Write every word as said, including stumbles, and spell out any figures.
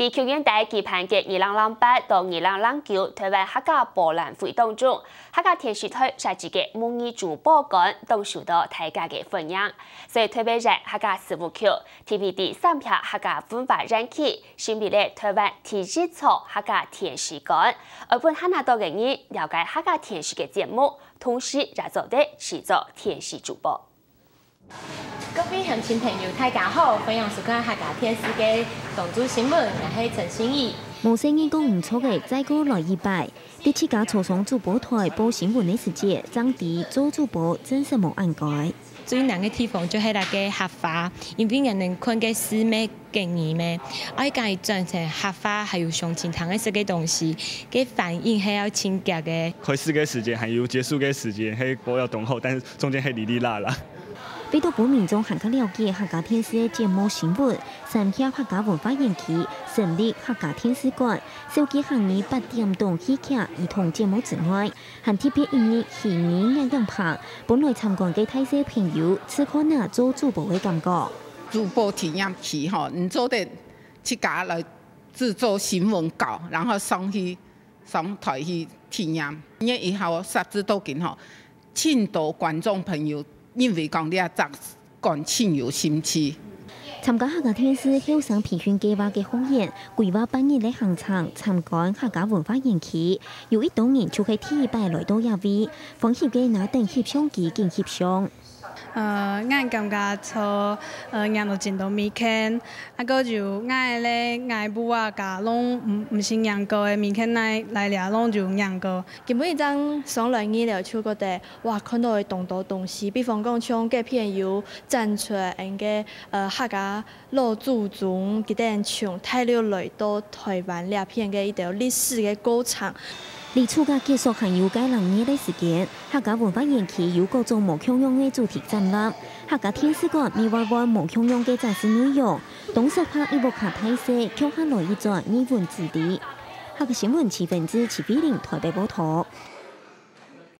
在舊年底舉辦个二零零八到二零零九臺灣客家博覽會當中，客家電視臺設計个模擬主播館當受到大家个歡迎。所以特別在客家事務局、TVD三片客家文化園區成立了臺灣第一座客家電視館，愛分還較多个人了解客家電視个節目，同時也做得製作電視主播。 各位鄉親朋友，大家好，歡迎收看客家電視个當晝新聞，𠊎係陳心怡。無細義講毋著个，再過來一擺。在自家坐上主播臺播新聞个時節，正知做主播真實無恁該。最難个地方就係該个客話，因為𠊎等看个字幕个字咩，愛將佢轉成客話，還有鄉親聽會識个東西，該反應係愛盡遽个。開始个時間還有結束个時間，係播到當好，但是中間係哩哩啦啦。 為著分民眾還較了解客家電視个節目新聞，三峽客家文化園區成立客家電視館，紹介客語八點檔戲劇、兒童節目之外，還特別引入戲語眼鏡棚，分來參觀个大細朋友試看若做主播个感覺。主播體驗區吼，你做得自家來製作新聞稿，然後上去，上台去體驗。因為以後十指到今吼， 盡多觀眾朋友因為講這隻館盡有興趣。參加客家電視後生培訓計畫个學員，規劃半日个行程參觀客家文化園區，有一兜人就係第一擺來到這位，歡喜个拿等翕相機緊翕相。呃，𠊎感覺著，呃，看著盡多物件，啊，還有𠊎咧，𠊎母啊，佢攏毋，毋識看過个物件，來，來這攏有看過。 今晡日正上來二樓就覺得，哇，看著有當多東西，比方講像該片有展出來𠊎个，呃，客家老祖宗，佢等從大陸來到臺灣這片个一條歷史个過程。離暑假結束還有個零月个時間，客家文化園區有各種無共樣个主題展覽。客家電視館乜換換無共樣个展示內容，東石客一屋下大細，共下來一轉藝文之旅。客家新聞徐文志、徐慧玲臺北報導。